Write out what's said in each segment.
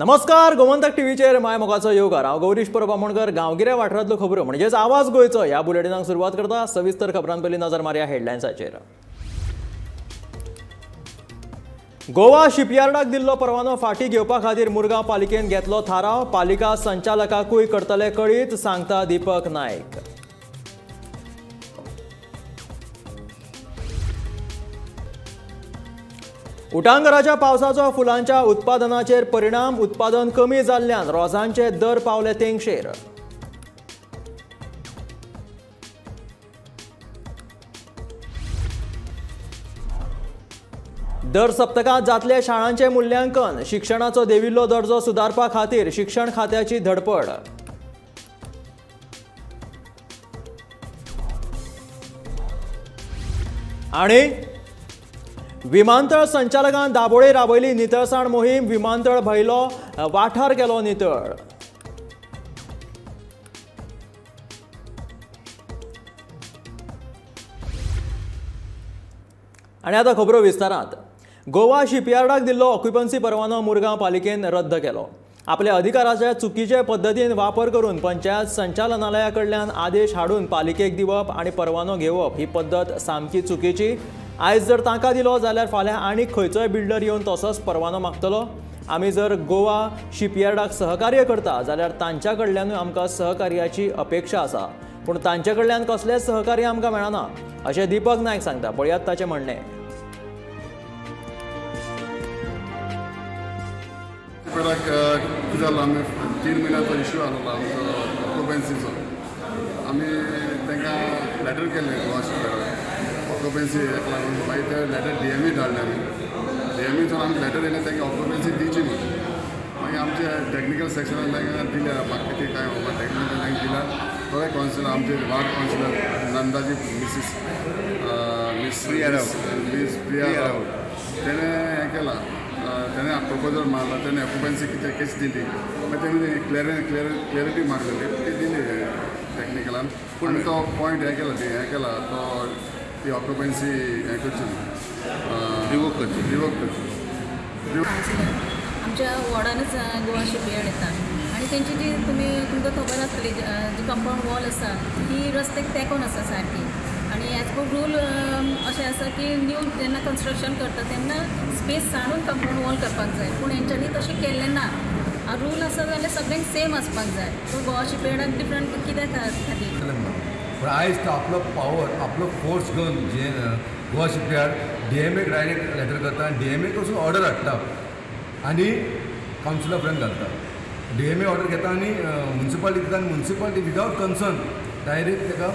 नमस्कार, गोमंतक टीव्हीचेर my मोगाचो येवकार. हांव गौरीश परब आमोणकर. गांवगिऱ्या वाठारांतल्यो खबरो म्हणजेच आवाज गोंयचो ह्या बुलेटिनाक सुरवात करता. सविस्तर खबरां पयलीं नजर मारया हेडलायन्साचेर. गोवा शिपयार्डाक दिल्लो परवानो फाटीं घेवपा खातीर मुरगांव पालिकेन घेतलो थाराव. पालिका संचालकाकूय करतले कळीत, सांगता दीपक नायक. उटांगराच्या पावसाचो फुलांच्या उत्पादनाचेर परिणाम. उत्पादन कमी जाल्ल्यान रोजांचे दर पावले तेंगशेर. दर सप्तकांत जातले शाळांचे मूल्यांकन. शिक्षणाचो देविल्लो दर्जो सुदारपा खातीर शिक्षण खात्याची धडपड. आणि विमानतळ संचालकान दाबोळे राबयली नितळसाण मोहीम. विमानतळ भायलो वाठार केलो नितळ. आनी आतां खबरो विस्तारांत. गोवा शिपयार्डाक दिल्लो ऑक्युपन्सी परवानो मुरगांव पालिकेन रद्द केलो. आपल्या अधिकाराच्या चुकीचे पद्दतीन वापर करून पंचायत संचालनालया कडल्यान आदेश हाडून पालिकेक दिवप आनी परवानो घेवप ही पद्दत सामकी चुकीची. आयज जर तांकां दिलो जाल्यार फाल्यां आनीक खंयचोय बिल्डर येवन तसोच परवानो मागतलो. आमी जर गोवा शिपयार्डाक सहकार्य करता जाल्यार तांच्या कडल्यानूय आमकां सहकार्याची अपेक्षा आसा, पूण तांचे कडल्यान कसलेंच सहकार्य आमकां मेळना अशें दीपक नायक सांगता. पळयात ताचें म्हणणें. कितें जालो, आमी 3 म्हयन्याचो इश्यू आसलो आमचो ऑक्युपन्सीचो. आमी तांकां लेटर केल्लें गोवा शिपयार्डाक ऑक्युपन्सी हेका लागून. मागीर ते लेटर डीएमई धाडलें आमी. डीएमईच्यान आमी लेटर येयलें तांकां ऑक्युपन्सी दिवची म्हूण. मागीर आमचे टॅक्निकल सेक्शनान तांकां दिल्या, म्हाका कितें कांय बाबा टॅक्निकल तांकां दिल्या. थोडे कावन्सिलर आमचे वार्ड कावन्सिलर नंदाजी मिसीस मिस प्रिया राव तेणें हें केलां, तेणें प्रपोजल मारला, तेणें ऑक्युपन्सी कितें केस दिली. मागीर तेणी क्लॅरिटी मागलेली ती दिली टॅक्निकलान. आनी तो पॉयंट हें केला, हें केला तो ती ऑक्युपन्सी हें करची, रिवोक करची, रिवोक करची. आमच्या वॉर्डानूच गोवा शिपयार्ड येता आनी तेंची जी तुमी तुमकां खबर आसतली जी कंपावंड वॉल आसा ती रस्त्याक तेंकोन आसा सारकी. आनी एज पर रूल अशें आसा की न्यू जेन्ना कन्स्ट्रक्शन करता तेन्ना स्पेस सांडून कंपावंड वॉल करपाक जाय, पूण हेंच्यांनी तशें केल्लें ना. रूल आसा जाल्यार सगळ्यांक सेम आसपाक जाय. पूण गोवा शिपयार्डाक डिफरंट कित्याक खातीर? पूण आयज तो आपलो पावर, आपलो फोर्स घेवन जे गोवा शिपयार्ड डीएमएक डायरेक्ट लेटर करता आनी डीएमए कडसून ऑर्डर हाडटा आनी कावन्सिला फुड्यान घालता. डीएमए ऑर्डर घेता आनी मुन्सिपालिटी दिता आनी मुन्सिपालिटी विदावट कन्सर्न डायरेक्ट ताका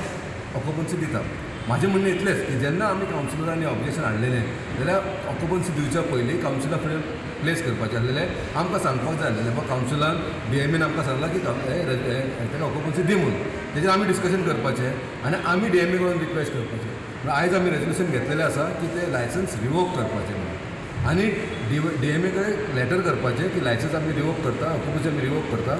ऑक्युपन्सी दिता. म्हाजें म्हणणें इतलेंच की जेन्ना आमी कावन्सिलरांनी ऑब्जेक्शन हाडलेलें जाल्यार ऑक्युपन्सी दिवच्या पयलीं कावन्सिला फुडें प्लेस करपाचें आसलेलें. आमकां सांगपाक जाय आसलेलें बाबा कावन्सिलान डीएमएन आमकां सांगलां की ताका ऑक्युपन्सी दी म्हूण. तेजेर आमी डिस्कशन करपाचें आनी आमी डीएमए कडेन रिक्वेस्ट करपाचें. पूण आयज आमी रेजोल्युशन घेतलेलें आसा की तें लायसन्स रिवोक करपाचें म्हणून आनी डीएमए कडेन लेटर करपाचें की लायसन्स आमी रिवोक करता, ऑक्युपन्सी आमी रिवोक करता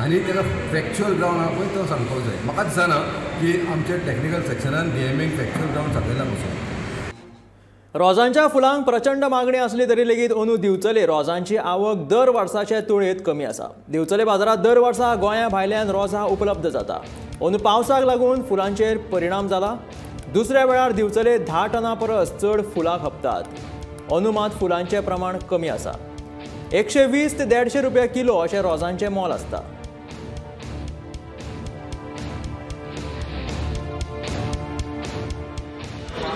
आनी ताका फॅक्च्युअल ग्रावंड आहा पळय तो सांगपाक जाय. म्हाका दिसना की आमच्या टॅक्निकल सेक्शनान डीएमएक फॅक्च्युअल ग्रावंड सांगयला पसून. रोजांच्या फुलांक प्रचंड मागणी आसली तरी लेगीत अंदू दिवचले रोजांची आवक दर वर्साचे तुळेंत कमी आसा. दिवचले बाजारांत दर वर्सा गोंया भायल्यान रोजां उपलब्ध जाता. अंदू पावसाक लागून फुलांचेर परिणाम जाला. दुसऱ्या वेळार दिवचले 10 टना परस चड फुलां खपतात. अंदू मात फुलांचें प्रमाण कमी आसा. 120 ते 150 रुपया किलो अशें रोजांचें मोल आसता.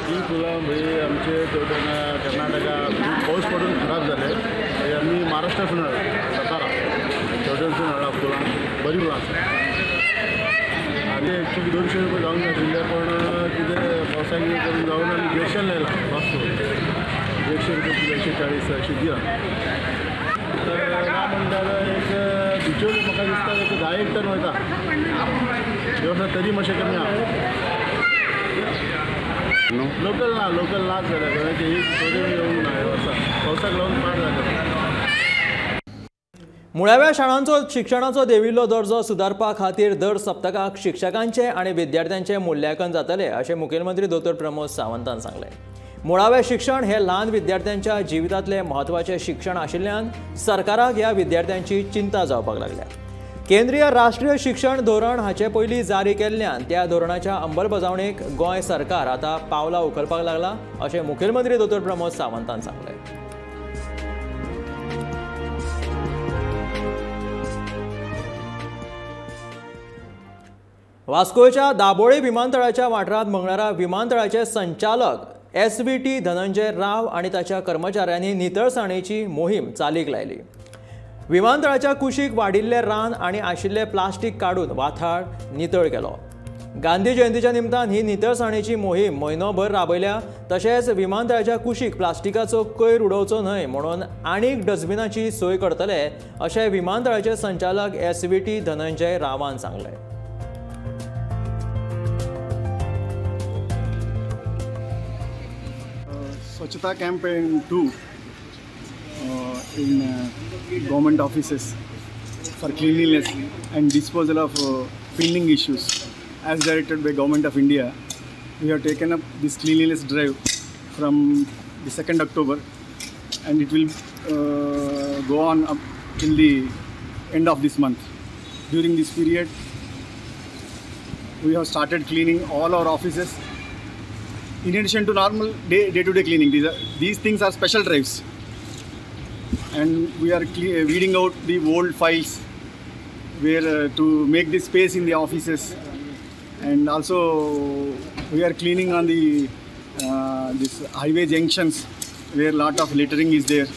ही फुलां म्हणजे आमचे कर्नाटका पाऊस पडून खराब जाले. आमी महाराष्ट्रासून हाडला, सातारा तेवटेनसून हाडला फुलां, बरी फुलां आसा. आनी एक्चुली 200 रुपया जावन नाशिल्ले, पण कितें पावसाक करून जावन आमी 150 लायला वास्तू 150 रुपया किलो, 140 अशें दिला. तर ना म्हणल्यार एक बिचोली म्हाका दिसता एक 10 टन वयता देवसा, तरी मातशें कमी आहा. लोकल ना, लोकल नाच जाल्या गोंयाचे ही थोडी येवंक ना ह्या वर्सा, पावसाक लागून पाड जालें. मुळाव्या शाळांचो शिक्षणाचो देविल्लो दर्जो सुदारपा खातीर दर सप्तकाक शिक्षकांचें आनी विद्यार्थ्यांचें मूल्यांकन जातलें अशें मुखेलमंत्री दोतोर प्रमोद सावंतान सांगलें. मुळावें शिक्षण हे ल्हान विद्यार्थ्यांच्या जिवितांतलें म्हत्वाचें शिक्षण आशिल्ल्यान सरकाराक ह्या विद्यार्थ्यांची चिंता जावपाक लागल्या. केंद्रीय राष्ट्रीय शिक्षण धोरण हाचे पयलीं जारी केल्ल्यान त्या धोरणाच्या अंमलबजावणेक गोंय सरकार आतां पावलां उखलपाक लागला अशें मुखेलमंत्री दोतोर प्रमोद सावंतान सांगलें. वास्कोच्या दाबोळे विमानतळाच्या वाठारांत मंगळारा विमानतळाचे संचालक SVT Dhananjay राव आनी ताच्या कर्मचाऱ्यांनी नितळसाणेची मोहीम चालीक लायली. विमानतळाच्या कुशीक वाडिल्ले रान आनी आशिल्ले प्लास्टीक काडून वाठार नितळ केलो. गांधी जयंतीच्या निमतान ही नितळसाणेची मोहीम म्हयनोभर राबयल्या. तशेंच विमानतळाच्या कुशीक प्लास्टिकाचो कोयर उडोवचो न्हय म्हणून आनीक डस्टबिनाची सोय करतले अशें विमानतळाचे संचालक SVT Dhananjay रावान सांगलें. Swachhata campaign 2 in government offices for cleanliness and disposal of pending issues as directed by Government of India. We have taken up this cleanliness drive from the 2nd October and it will go on up till the end of this month. During this period, we have started cleaning all our offices. In addition to normal day-to-day cleaning, these things are special drives, and we are weeding out the old files where to make the space in the offices, and also we are cleaning on the this highway junctions where lot of littering is there.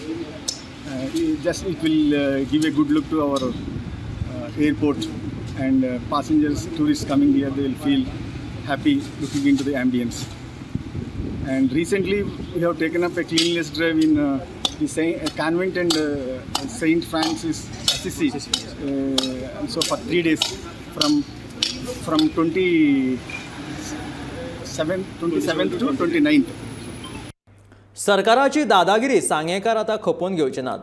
It will give a good look to our airport, and passengers, tourists coming here, they will feel happy looking into the ambience. And recently we have taken up a cleanliness drive in the convent and Saint Francis Assisi. And so for 3 days, from 27th to 29th. सरकाराची दादागिरी सांगेकार आता खपोवन घेवचे नात.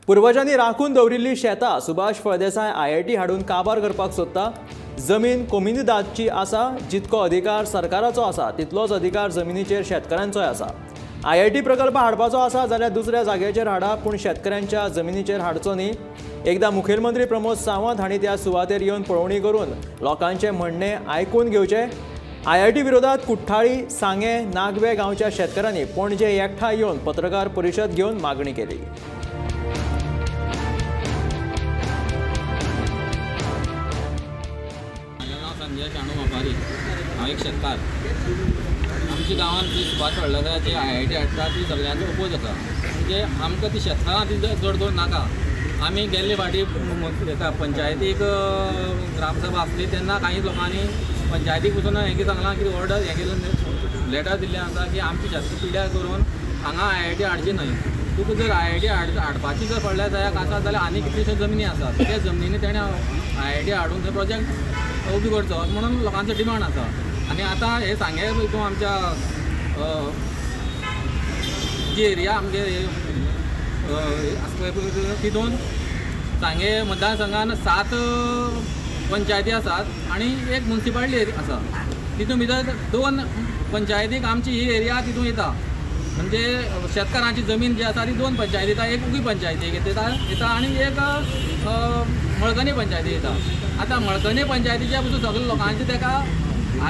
पुर्वजांनी राखून दवरिल्ली शेतां Subhash Phaldesai IIT हाडून काबार करपाक सोदता. जमीन कोमुनिदादची आसा, जितको अधिकार सरकाराचो आसा तितलोच अधिकार जमिनीचेर शेतकऱ्यांचोय आसा. IIT प्रकल्प हाडपाचो आसा जाल्यार दुसऱ्या जाग्याचेर हाडा, पूण शेतकऱ्यांच्या जमिनीचेर हाडचो न्ही. एकदां मुखेलमंत्री प्रमोद सावंत हांणी त्या सुवातेर येवन पळोवणी करून लोकांचें म्हणणें आयकून घेवचें. IIT विरोधात कुठ्ठाळी, सांगें, नागवे गांवच्या शेतकऱ्यांनी पणजे एकठांय येवन पत्रकार परिशद घेवन मागणी केली. हांव एक शेतकार. आमच्या गांवांत जी सुभाष फळदेसायाची IIT हाडटा ती सगळ्यांचो ओपोज आसा. म्हणजे आमकां ती शेतकारां ती चड करून नाका. आमी गेल्ले फावटी हेका पंचायतीक ग्रामसभा आसली तेन्ना कांय लोकांनी पंचायतीक पसून हें कितें सांगलां की ऑर्डर हें केलें, लेटर दिल्लें आसा की आमची शेतकी पिड्यार करून हांगा IIT हाडची न्हय. तुका जर IIT हाडपाची जर फळदेसायाक आसा जाल्यार आनी कितल्योश्यो जमनी आसात त्या जमनींनी तेणें IIT हाडून थंय प्रोजेक्ट उबी करचो अशें म्हणून लोकांचो डिमांड आसा. आनी आतां हे सांगे हितून आमच्या जी एरिया आमगे आसा पळय तितून सांगे मतदारसंघान 7 पंचायती आसात आनी एक मुन्सिपालिटी आसा. तितून भितर 2 पंचायतीक आमची ही एरिया तितून येता. म्हणजे शेतकारांची जमीन जी आसा ती 2 पंचायती येता, एक उगी पंचायतीक येता आनी एक मळकणी पंचायती येता. आतां मळकणी पंचायतीच्या पसून सगळे लोकांचे ताका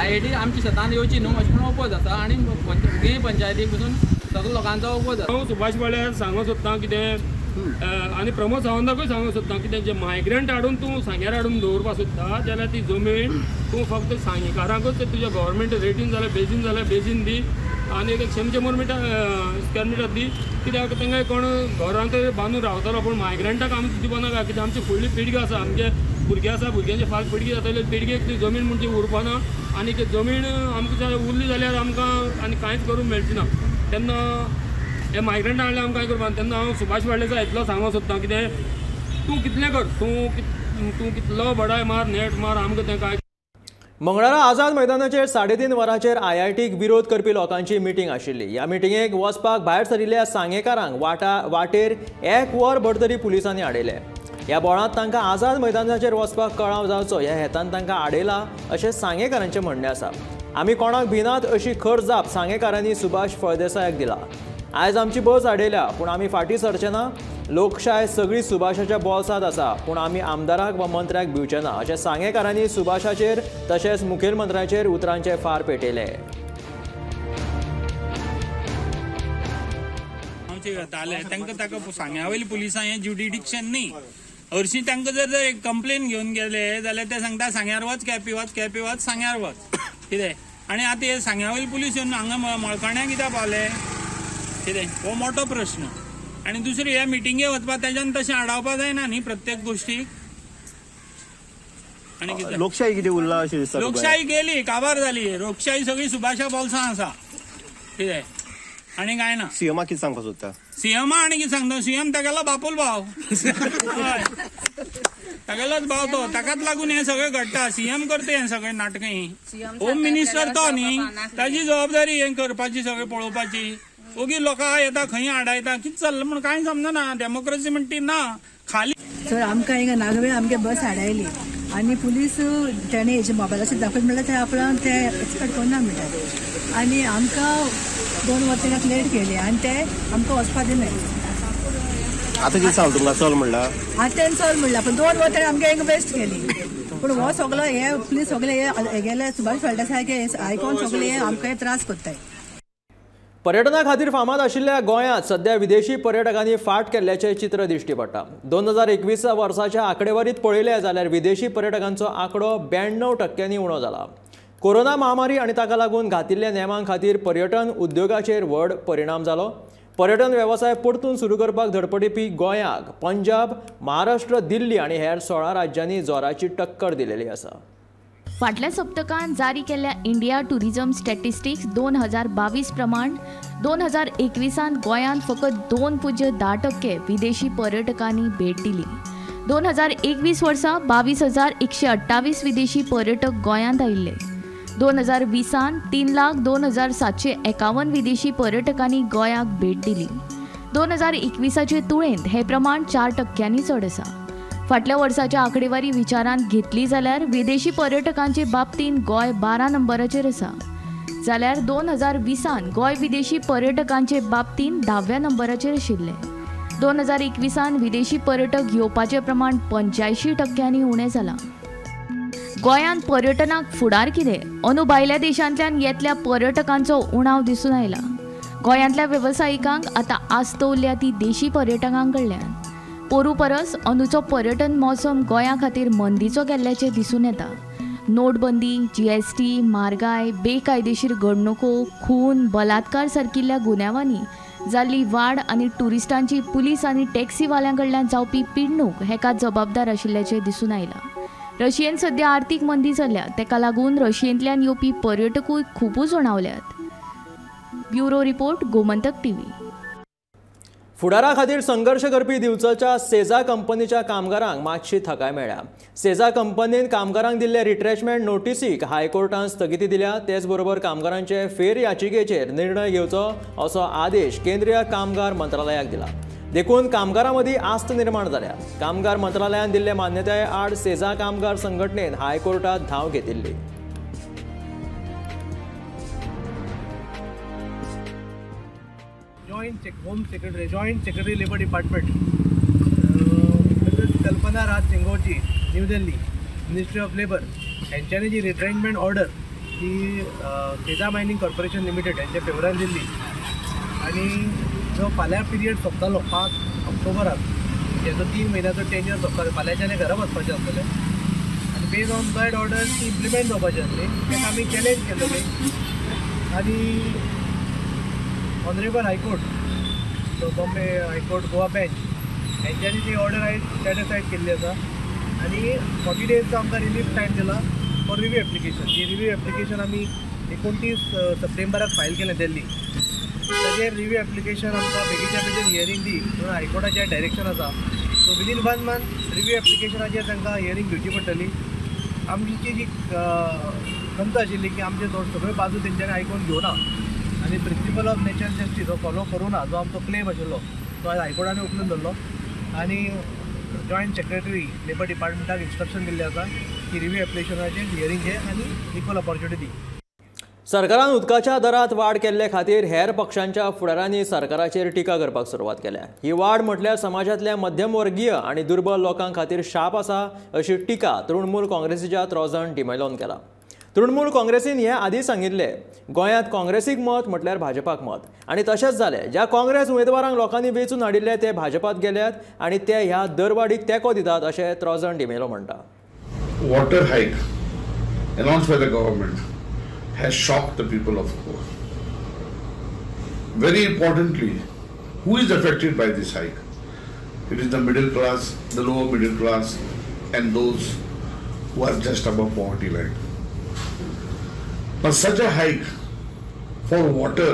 IIT आमच्या शेतान येवची न्हू अशें म्हणून ओपोज आसा आनी उगी पंचायतीक पसून सगळे लोकांचो ओपोज आसा. हांव सुभाष फळदेसाय सांगूंक सोदतां कितें आनी प्रमोद सावंताकूय सांगूंक सोदतां कितें जे मायग्रंट हाडून तूं सांग्यार हाडून दवरपाक सोदता जाल्यार ती जमीन तूं फक्त सांगेकारांकूच तुज्या गव्हर्मेंट रेटीन जाल्यार बेजीन जाल्यार बेजीन दी आनी एक 100 मिटर स्क्वेअर मिटर दी. कित्याक तांकां कोण घरांत बांदून रावतलो, पूण मायग्रंटाक आमी दिवपा नाका. कित्याक आमची फुडली पिळगी आसा, आमचे भुरगे आसा, भुरग्यांची फाल्यां पिळगी जातली, पिळगेक ती जमीन म्हणजे उरपाना आनी ती जमीन आमकां उरली जाल्यार आमकां आनी कांयच करूंक मेळची ना. तेन्ना हे मायग्रंटां हाडल्यार आमकां कांय करपाक. तेन्ना हांव सुभाष फळदेसाय इतलो सांगूंक सोदतां कितें तूं कितलें कर, तूं कितलो बडाय मार, नेट मार, आमकां तें कांय. मंगळारा आझाद मैदानाचेर 3:30 वरांचेर IITक विरोध करपी लोकांची मिटींग आशिल्ली. ह्या मिटिंगेक वचपाक भायर सरिल्ल्या सांगेकारांक वाटेर 1 वर भर तरी पुलिसांनी आडयले. ह्या बोळांत तांकां आझाद मैदानाचेर वचपाक कळाव जावचो ह्या हेतान तांकां आडयला अशें सांगेकारांचें म्हणणें आसा. आमी कोणाक भिनात अशी खर जाप सांगेकारांनी सुभाष फळदेसायाक दिला. आयज आमची बस आडयल्या पूण आमी फाटीं सरचे ना. लोकशाय सगळी सुभाषाच्या बोल्सांत आसा पूण आमी आमदाराक वा मंत्र्याक भिवचे ना अशें सांगेकारांनी सुभाषाचेर तशेंच मुखेलमंत्र्याचेर उतरांचे फार पेटयले. तांकां ताका सांग्या वयली पुलिसां हें ज्युडिडिक्शन न्ही. हरशीं तांकां जर एक कंप्लेन घेवन गेले जाल्यार ते सांगता सांग्यार वच, केपी वच, केपी वच, सांग्यार वच कितें. आनी आतां हे सांग्या वयले पुलीस येवन हांगा मळकण्या कित्याक पावले कितें, हो मोठो प्रश्न. आनी दुसरी ह्या मिटिंगे वचपा तेज्यान तशें आडावपा जायना न्ही प्रत्येक गोश्टीक. आनी कितें लोकशाही कितें उरला अशें दिसता? लोकशाही गेली, काबार जाली. लोकशाही सगळी सुभाषा बोल्सां आसा कितें, आनी कांय ना. सीएमा कितें सांगपाक सोदता? सीएमा आनी कितें सांगता? सीएम तागेलो बापूल भाव, तागेलोच भाव तो, ताकाच लागून हें सगळें घडटा. सीएम करता हें सगळें नाटकां. होम मिनिस्टर तो न्ही, ताजी जबाबदारी हें करपाची, सगळें पळोवपाची. ओगी लोकां येता खंय आडायता, कितें चल्लां म्हूण कांय समजना. डेमोक्रेसी म्हणटा ती ना खाली. सर आमकां हिंगा नागवे आमगे बस आडायली आनी पुलीस तेणे हेजे मोबायलाचेर दाखयत म्हणल्यार ते आपणाक ते एक्सपेक्ट करना म्हणटात आनी आमकां 2 वरां लेट केली आनी ते आमकां वचपा दिले. आतां कितें सांगता तुमकां? चल म्हणला आतां तेणें चल म्हणला पूण 2 वरां आमगे हिंगा वेस्ट केली. पूण हो सगलो हे पुलीस सगळे हे गेले सुभाष फळदेसाय आयकोन सगळे हे आमकां त्रास करताय. पर्यटना खातीर फामाद आशिल्ल्या गोंयांत सध्या विदेशी पर्यटकांनी फाट केल्ल्याचें चित्र दिश्टी पडटा. 2021 वर्साच्या आंकडेवारीत पळयलें जाल्यार विदेशी पर्यटकांचो आंकडो 92% उणो जाला. कोरोना महामारी आनी ताका लागून घातिल्ल्या नेमां खातीर पर्यटन उद्योगाचेर व्हड परिणाम जालो. पर्यटन वेवसाय परतून सुरू करपाक धडपडपी गोंयाक पंजाब, महाराष्ट्र, दिल्ली आनी हेर 16 राज्यांनी जोराची टक्कर दिलेली आसा. फाटल्या सप्तकान जारी केल्ल्या इंडिया टुरिझम स्टॅटिस्टिक्स 2022 प्रमाण 2021 गोंयांत फकत 2.10% विदेशी पर्यटकांनी भेट दिली. 2021 वर्सा 22,128 विदेशी पर्यटक गोंयांत आयिल्ले. 2020 3,02,751 विदेशी पर्यटकांनी गोंयाक भेट दिली. 2021 तुळेंत हें प्रमाण 4% चड आसा. फाटल्या वर्साच्या आंकडेवारी विचारांत घेतली जाल्यार विदेशी पर्यटकांचे बाबतींत गोंय 12 नंबराचेर आसा, जाल्यार 2020 गोंय विदेशी पर्यटकांचे बाबतींत 10व्या नंबराचेर आशिल्लें. 2021 विदेशी पर्यटक येवपाचें प्रमाण 85% उणें जालां. गोंयांत पर्यटनाक फुडार कितें? अंदू भायल्या देशांतल्यान येतल्या पर्यटकांचो उणाव दिसून आयला. गोंयांतल्या वेवसायिकांक आतां आस्त उरल्या ती देशी पर्यटकां कडल्यान. पोरू परस अंदूचो पर्यटन मोसम गोंया खातीर मंदीचो गेल्ल्याचें दिसून येता. नोटबंदी, GST, म्हारगाय, बेकायदेशीर घडणुको, खून, बलात्कार सारकिल्ल्या गुन्यांवांनी जाल्ली वाड आनी ट्युरिस्टांची पुलीस आनी टॅक्सीवाल्यां कडल्यान जावपी पिडणूक हेका जबाबदार आशिल्ल्याचें दिसून आयलां. रशियेन सद्या आर्थीक मंदी चल्ल्या, तेका लागून रशियेंतल्यान येवपी पर्यटकूय खुबूच उणावल्यात. Bureau report, Gomantak TV. फुडारा खातीर संघर्श करपी दिवचलच्या सेजा कंपनीच्या कामगारांक मातशी थकाय मेळ्ळ्या. सेजा कंपनीन कामगारांक दिल्ले रिट्रेचमेंट नोटीसीक हायकोर्टान स्थगिती दिल्या. तेच बरोबर कामगारांचे फेर याचिकेचेर निर्णय घेवचो असो आदेश केंद्रीय कामगार मंत्रालयाक दिला. देखून कामगारां मदीं आस्त निर्माण जाल्या. कामगार मंत्रालयान दिल्ले मान्यताये आड सेजा कामगार संघटनेन हायकोर्टात धांव घेतिल्ली. Joint Home Secretary, Joint Secretary Labour Department, Mrs Kalpana Raj Singhoji, New Delhi, Ministry of Labour हेंच्यांनी जी रिट्रेंचमेंट ऑर्डर ही सेजा मायनिंग कॉर्पोरेशन लिमिटेड हेंच्या फेवरान दिल्ली आनी जो फाल्यां पिरियड सोंपतालो 5 ऑक्टोबराक, जेजो 3 म्हयन्याचो टेन्युअर सोंपतालो, फाल्यांच्यान घरा वचपाचें आसतलें आनी बेज ऑन that order ती इम्प्लिमेंट जावपाची आसली. ताका आमी चॅलेंज केलेली आनी honourable high court, Bombay high court Goa bench हेंच्यांनी ती ऑर्डर आयज सेट केल्ली आसा आनी 40 डेजचो आमकां रिलीफ टायम दिला for review application. He review application आमी 29 सप्टेंबराक फायल केलें दिल्ली. ताजेर रिव्यू एप्लिकेशन आमकां बेगीच्या बेगीन हियरींग दी म्हणून हायकोर्टाचें डायरेक्शन आसा. सो विदीन 1 मंथ रिव्यू एप्लिकेशनाचेर तांकां हियरींग घेवची पडटली. आमची जी खंत आशिल्ली की आमचे सगळ्यो बाजू तेंच्यांनी आयकून घेवना आनी प्रिंसिपल ऑफ नॅचरल जस्टीस हो फॉलो करूना जो आमचो क्लेम आशिल्लो तो आयज हायकोर्टान उखलून धरलो आनी जॉयंट सेक्रेटरी लेबर डिपार्टमेंटाक इन्स्ट्रक्शन दिल्लें आसा की रिव्यू एप्लिकेशनाचेर हियरींग घे आनी इक्वल ऑपॉर्च्युनिटी दी. सरकारान उदकाच्या दरात वाड केल्ले खातीर हेर पक्षांच्या फुडारांनी सरकाराचेर टिका करपाक सुरवात केल्या. ही वाड म्हटल्यार समाजांतल्या मध्यमवर्गीय आनी दुर्बल लोकां खातीर शाप आसा अशी टिका तृणमूल काँग्रेसीच्या त्रोजन डिमेलोन केला. तृणमूल काँग्रेसीन हे आदीं सांगिल्लें, गोंयांत काँग्रेसीक मत म्हटल्यार भाजपाक मत, आनी तशेंच जालें. ज्या काँग्रेस उमेदवारांक लोकांनी वेंचून हाडिल्ले ते भाजपात गेल्यात आनी ते ह्या दरवाडीक तेंको दितात अशें त्रोजन डिमेलो म्हणटा. Water hike announced by the government has shocked the people of Goa. Very importantly, who is affected by this hike? It is the middle class, the lower middle class, and those who are just above poverty line. Now, such a hike for water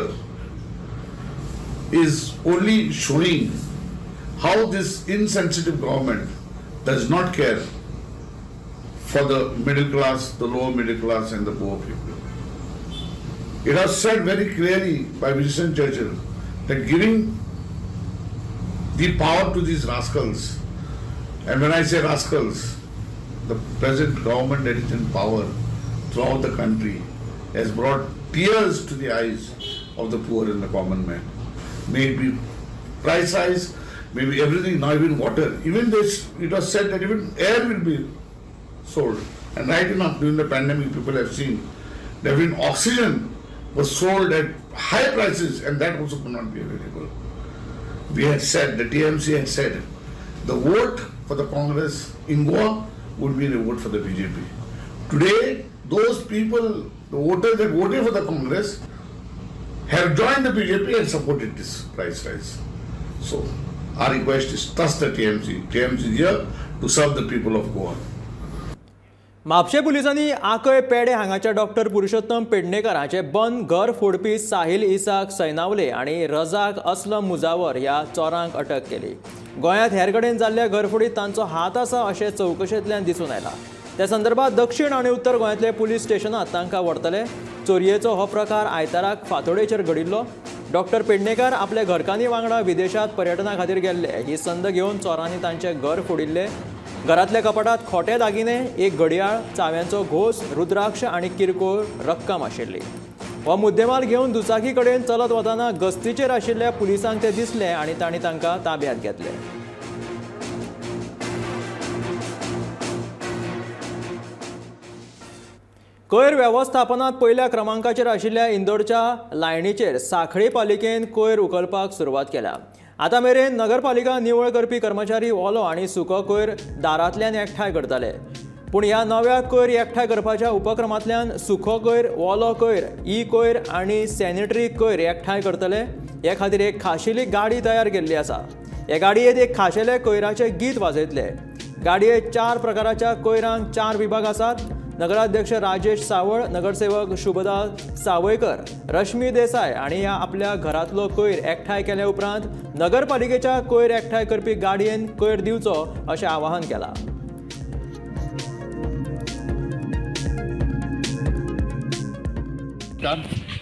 is only showing how this insensitive government does not care for the middle class, the lower middle class, and the poor people. It was said very clearly by Winston Churchill that giving the power to these rascals, and when I say rascals, the present government that is in power throughout the country has brought tears to the eyes of the poor and the common man. May it be price rise, maybe everything, now even water. Even this, it was said that even air will be sold. And right enough, during the pandemic, people have seen that even oxygen was sold at high prices, and that also could not be available. We had said, the TMC had said, the vote for the Congress in Goa would be the vote for the BJP. Today, those people, the voters that voted for the Congress, have joined the BJP and supported this price rise. So, our request is trust the TMC. TMC is here to serve the people of Goa. म्हापशें पुलिसांनी आकय पेडे हांगाच्या doctor Purushottam Pednekar हाचे बंद घर फोडपी Sahil Isaac सैनावले आनी रजाक असलम मुजावर ह्या चोरांक अटक केली. गोंयांत हेर कडेन जाल्ल्या घरफोडीत तांचो हात आसा अशें चवकशेंतल्यान दिसून आयलां. त्या संदर्भात दक्षिण आनी उत्तर गोंयांतले पुलीस स्टेशनांत तांकां व्हरतले. चोरयेचो हो प्रकार आयताराक फांतोडेचेर घडिल्लो. डॉक्टर पेडणेकर आपल्या घरकान्नी वांगडा विदेशांत पर्यटना खातीर गेल्ले. ही संद घेवन चोरांनी तांचें घर फोडिल्लें. घरांतल्या कपाटात खोटे दागिने, एक घडयाळ, चाव्यांचो घोस, रुद्राक्ष आनी किरकोळ रक्कम आशिल्ली. हो मुद्देमाल घेवन दुचाकी कडेन चलत वतना गस्तीचेर आशिल्ल्या पुलिसांक ते दिसले आनी तांणी तांकां ताब्यांत घेतले. कोयर वेवस्थापनात पयल्या क्रमांकाचेर आशिल्ल्या इंदोरच्या लायणीचेर सांखळी पालिकेन कोयर उखलपाक सुरवात केल्या. आतां मेरेन नगरपालिका निवळ करपी कर्मचारी ओलो आनी सुको कोयर दारांतल्यान एकठांय करताले. पूण ह्या नव्या कोयर एकठांय करपाच्या उपक्रमांतल्यान सुको कोयर, ओलो कोयर, ई कोयर आनी सॅनिटरी कोयर एकठांय करतले. हे खातीर एक खाशेली गाडी तयार केल्ली आसा. हे गाडयेंत एक खाशेले कोयराचें गीत वाजयतले. गाडयेंत 4 प्रकाराच्या कोयरांक 4 विभाग आसात. नगराध्यक्ष राजेश सावळ, नगरसेवक शुभदा सावयकर, रश्मी देसाय आनी ह्या आपल्या घरांतलो कोयर एकठांय केल्या उपरांत नगरपालिकेच्या कोयर एकठांय करपी गाडयेन कोयर दिवचो अशें आवाहन केलां.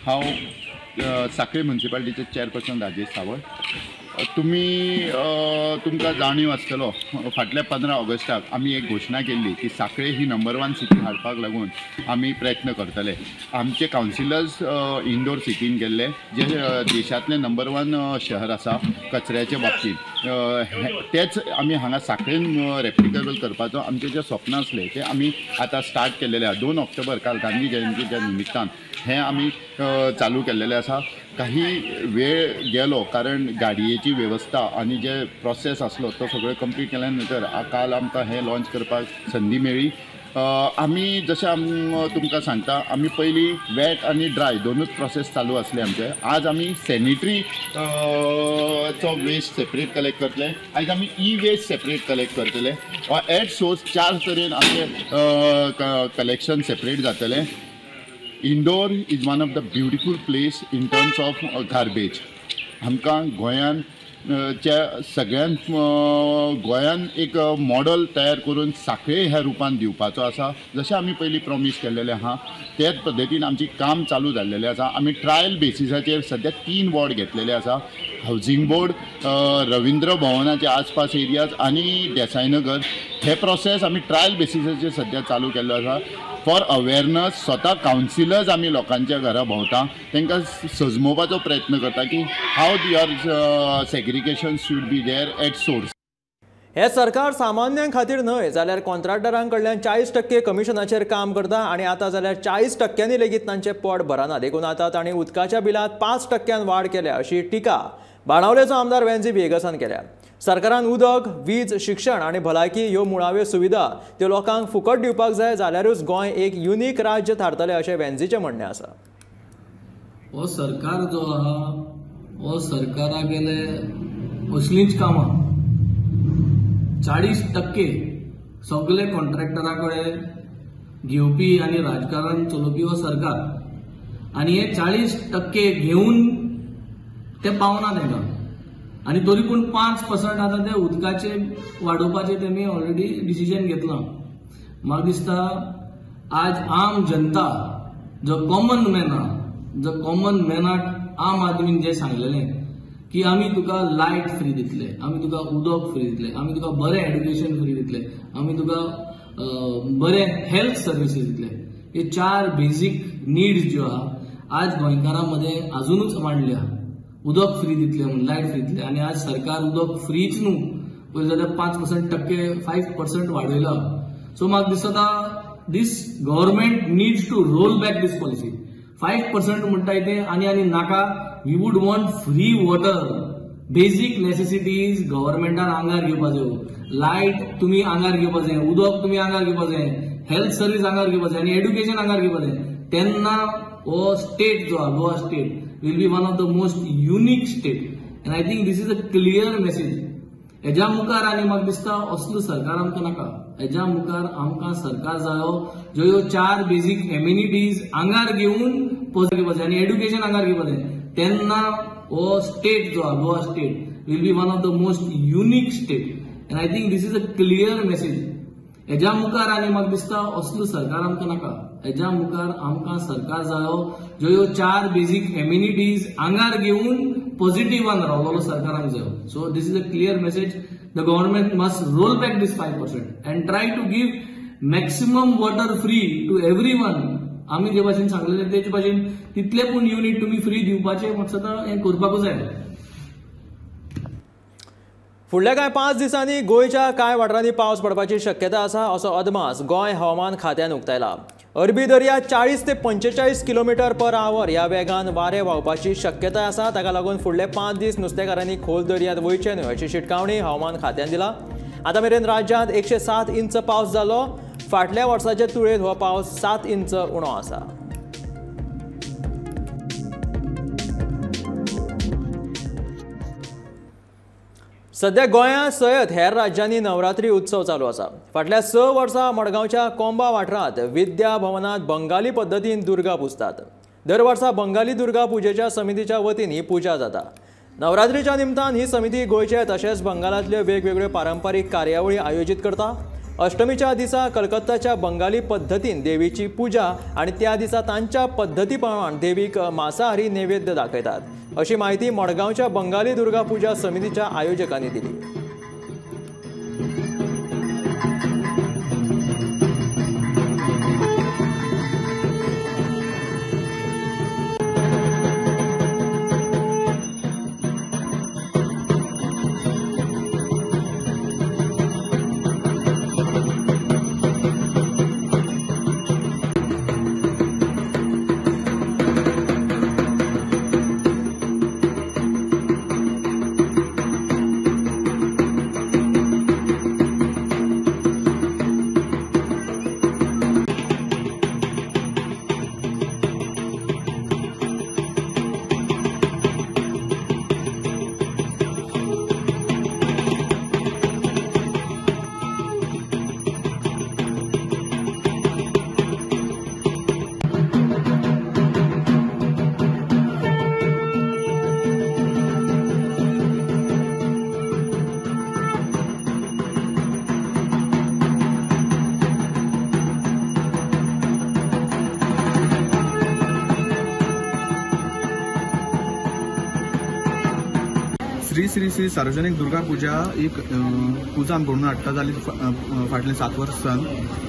हांव साखळी म्युनिसिपालिटीचे चेअरपर्सन राजेश सावळ. तुमी तुमकां जाणीव आसतलो, फाटल्या 15 ऑगस्टाक आमी एक घोशणा केल्ली की साखळे ही नंबर 1 सिटी हाडपाक लागून आमी प्रयत्न करतले. आमचे कावन्सिलर्स इंदोर सिटीन गेल्ले, जे देशांतलें नंबर 1 शहर आसा कचऱ्याच्या बाबतींत, तेच आमी हांगा साखळेन रेप्लिकेबल करपाचो आमचें जें स्वप्न आसलें तें आमी आतां स्टार्ट केल्लेलें आसा. 2 ऑक्टोबर काल गांधी जयंतीच्या निमित्तान हें आमी चालू केल्लेलें आसा. काही वेळ गेलो कारण गाडयेची वेवस्था आनी जे प्रोसेस आसलो तो सगळो कंप्लीट केल्या नंतर काल आमकां हें लॉन्च करपाक संदी मेळ्ळी. आमी जशें तुमकां सांगता, आमी पयलीं वेट आनी ड्राय दोनूच प्रोसेस चालू आसले आमचे. आज आमी सॅनिटरी चो वेस्ट सेपरेट कलेक्ट करतले, आयज आमी ई वेस्ट सेपरेट कलेक्ट करतले. एट सोर्स 4 तरेन आमचें कलेक्शन सेपरेट जातलें. Indore is one of the beautiful place in terms of garbage. आमकां गोंयान च्या सगळ्यांत गोंयान एक मॉडल तयार करून साखळे ह्या रुपान दिवपाचो आसा. जशें आमी पयलीं प्रॉमीस केल्लेलें आहा त्याच पद्दतीन आमची काम चालू जाल्लेलें आसा. आमी ट्रायल बेसिसाचेर सद्या 3 वॉर्ड घेतलेले आसा, हावजींग बोर्ड, रवींद्र भवनाचे आसपास एरियाज आनी देसायनगर. हे प्रोसेस आमी ट्रायल बेसिसाचेर सद्या चालू केल्लो आसा. फॉर अवेरनस स्वता कावन्सिलर्स आमी लोकांच्या घरा भोंवता, तांकां सजमोवपाचो प्रयत्न करता की how your segregation should be there at source. हे सरकार सामान्यां खातीर न्हय जाल्यार कॉन्ट्रॅक्टरां कडल्यान 40% कमिशनाचेर काम करता आनी आतां जाल्यार 40% लेगीत तांचें पोट भरना. देखून आतां तांणी उदकाच्या बिलांत 5% वाड केल्या अशी टिका बाणावलेचो आमदार वेन्झी व्हिएगसान केल्या. सरकारान उदक, वीज, शिक्षण आनी भलायकी ह्यो मुळाव्यो सुविधा त्यो लोकांक फुकट दिवपाक जाय जाल्यारूच गोंय एक युनीक राज्य थारतलें अशें वेन्झीचें म्हणणें आसा. हो सरकार जो आहा हो सरकारा गेले असलींच कामां 40% सगळे कॉन्ट्रॅक्टरा कडेन घेवपी आनी राजकारण चलोवपी हो सरकार आनी हे 40% घेवन ते पावना तांकां आनी तरी पूण 5% आतां ते उदकाचे वाडोवपाचे तेमी ऑलरेडी डिसिजन घेतलां. म्हाका दिसता आज आम जनता जो कॉमन मॅन आहा, जो कॉमन मॅनाक आम आदमीन जें सांगलेलें की आमी तुका लायट फ्री दितले, आमी तुका उदक फ्री दितले, आमी तुका बरें एड्युकेशन फ्री दितले, आमी तुका बरें हेल्थ सर्विसीस दितले, हे 4 बेजीक नीड्स ज्यो आहा आज गोंयकारां मदें आजुनूच मांडल्या. उदक फ्री दितले म्हणून, लायट फ्री दितले आनी आज सरकार उदक फ्रीच न्हू पळय जाल्यार 5% 5% वाडयला. सो म्हाका दिसता this government needs to roll back this policy. 5% म्हणटा तें आनी आनी नाका. We would want free water, basic necessities गव्हर्मेंटान आंगार घेवपा जायो. लायट तुमी आंगार घेवपा जाय, उदक तुमी आंगार घेवपा जाय, हेल्थ सर्वीस आंगार घेवपा जाय आनी एड्युकेशन आंगार घेवपा जाय. तेन्ना हो स्टेट जो आहा Goa state will be one of the most unique state and I think this is a clear message. हेज्या मुखार आनी म्हाका दिसता असलो सरकार आमकां नाका. हेज्या मुखार आमकां सरकार जायो ज्यो ह्यो 4 बेजीक एम्युनिटीज आंगार घेवन घेवपा जाय आनी एड्युकेशन आंगार घेवपा जाय. तेन्ना हो स्टेट जो आहा Goa state will be one of the most unique state and I think this is a clear message. हेज्या मुखार आनी म्हाका दिसता असलो सरकार आमकां नाका. हेज्या मुखार आमकां सरकार जायो ज्यो ह्यो 4 बेजीक एम्युनिटीज आंगार घेवन पॉझिटिव्हान रावलोलो सरकार आमकां जायो. So this is a clear message. The government must roll back this 5% and try to give maximum water free to everyone. आमी जे भाशेन सांगलेले तेचे भाशेन तितले पूण युनीट तुमी फ्री दिवपाचें म्हाका हें करपाकूच जाय. फुडल्या कांय 5 दिसांनी गोंयच्या कांय वाठारांनी पावस पडपाची शक्यता आसा असो अदमास गोंय हवामान खात्यान उक्तायला. अरबी दर्या 40 ते 45 किलोमिटर पर आवर ह्या वेगान वारें व्हांवपाची शक्यताय आसा. ताका लागून फुडले 5 दीस नुस्तेकारांनी खोल दर्यांत वयचें न्हय अशी शिटकावणी हवामान खात्यान दिला. आतां मेरेन राज्यांत 107 इंच पावस जालो. फाटल्या वर्साचे तुळेंत हो पावस 7 इंच उणो आसा. सध्या गोंया सयत हेर राज्यांनी नवरात्री उत्सव चालू आसा. फाटल्या 6 वर्सां मडगांवच्या कोंबा वाठारांत विद्या भवनांत बंगाली पद्दतीन दुर्गा पुजतात. दर वर्सा बंगाली दुर्गा पुजेच्या समितीच्या वतीन ही पुजा जाता. नवरात्रीच्या निमतान ही समिती गोंयचे तशेंच बंगालांतल्यो वेगवेगळ्यो पारंपारीक कार्यावळी आयोजीत करता. अष्टमीच्या दिसा कलकत्ताच्या बंगाली पद्दतीन देवीची पुजा आनी त्या दिसा तांच्या पद्दती प्रमाण देवीक मांसाहारी नैवेद्य दाखयतात अशी माहिती मडगांवच्या बंगाली दुर्गा पुजा समितीच्या आयोजकांनी दिली. श्री श्री श्री सार्वजनिक दुर्गा पुजा एक पुजा आमी घडोवन हाडटा जाली फाटल्या 7 वर्सान.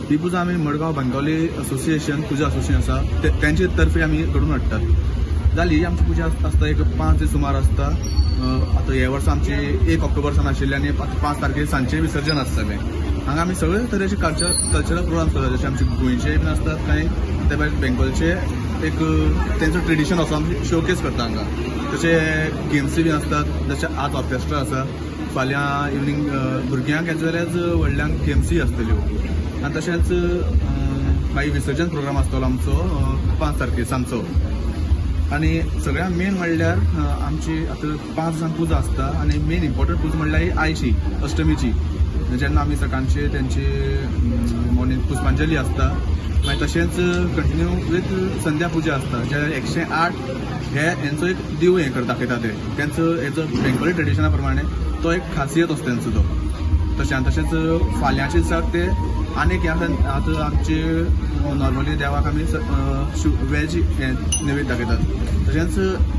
ही पुजा आमी मडगांव बेंगोली असोसिएशन पुजा असोसिएशन आसा तेंचे तर्फे आमी घडोवन हाडटात. जाली ही आमची पुजा आसता एक 5 दीस सुमार आसता. आतां हे वर्सा आमची 1 ऑक्टोबर सान आशिल्ली आनी 5 तारखेर सांजचें विसर्जन आसतलें. हांगा आमी सगळे तरेचे कल्चरल प्रोग्राम्स करतात, जशे आमचे गोंयचे बीन आसतात कांय, ते भायर बेंगोलचे एक तेंचो ट्रेडिशन असो आमी शोकेस करता हांगा. तशे गेम्सूय बीन आसतात, जशे आज ऑर्केस्ट्रा आसा, फाल्यां इवनींग भुरग्यांक एज वेल एज व्हडल्यांक गेम्सूय आसतल्यो. आनी तशेंच मागीर विसर्जन प्रोग्राम आसतलो आमचो 5 तारखेर सांजचो. आनी सगळ्यांत मेन म्हणल्यार आमची आतां 5 दिसांक पुजा आसता आनी मेन इम्पॉर्टंट पुजा म्हणल्यार ही आयची अष्टमीची, जेन्ना आमी सकाळचे तेंची मॉर्निंग पुष्पांजली आसता, मागीर तशेंच कंटिन्यू विथ संध्या पुजा आसता, जे 108 हे हेंचो एक दीव हें करता दाखयता ते तेंचो हेचो बेंगोली ट्रेडिशना प्रमाणे तो एक खासियत आसता तेंचो तो. तशें आनी तशेंच फाल्यांचे दिसाक ते आनीक हें आसा, आतां आमचे नॉर्मली देवाक आमी वेज हें नैवेद्य दाखयतात, तशेंच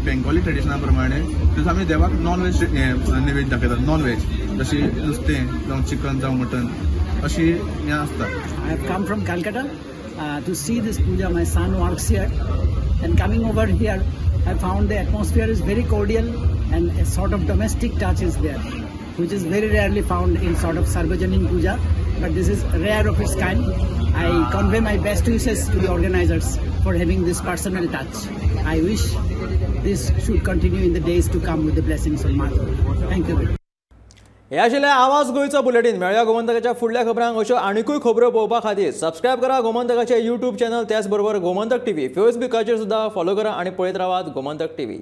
बेंगोली ट्रेडिशना प्रमाणे तसो आमी देवाक नॉन वेज हें नैवेद्य दाखयतात, नॉन वेज जशी नुस्तें जावं चिकन जावं मटन अशी हें आसता. I have come from Calcutta to see this puja. My son works here, and coming over here, I found the atmosphere is very cordial and a sort of domestic touch is there, which is very rarely found in sort of Sarvajanin puja, but this is rare of its kind. I convey my best wishes to the organizers for having this personal touch. I wish this should continue in the days to come with the blessings of Mother. Thank you. हे आशिल्लें आवाज गोंयचो bulletin. मेळया गोमंतकाच्या फुडल्या खबरांक. अश्यो आनिकूय खबरो पळोवपा खातीर सबस्क्रायब करा गोमंतकाचे यूट्यूब चॅनल, त्याच बरोबर गोमंतक टीव्ही फेसबुकाचेर सुद्दां फॉलो करा आनी पळयत रावात गोमंतक टीव्ही.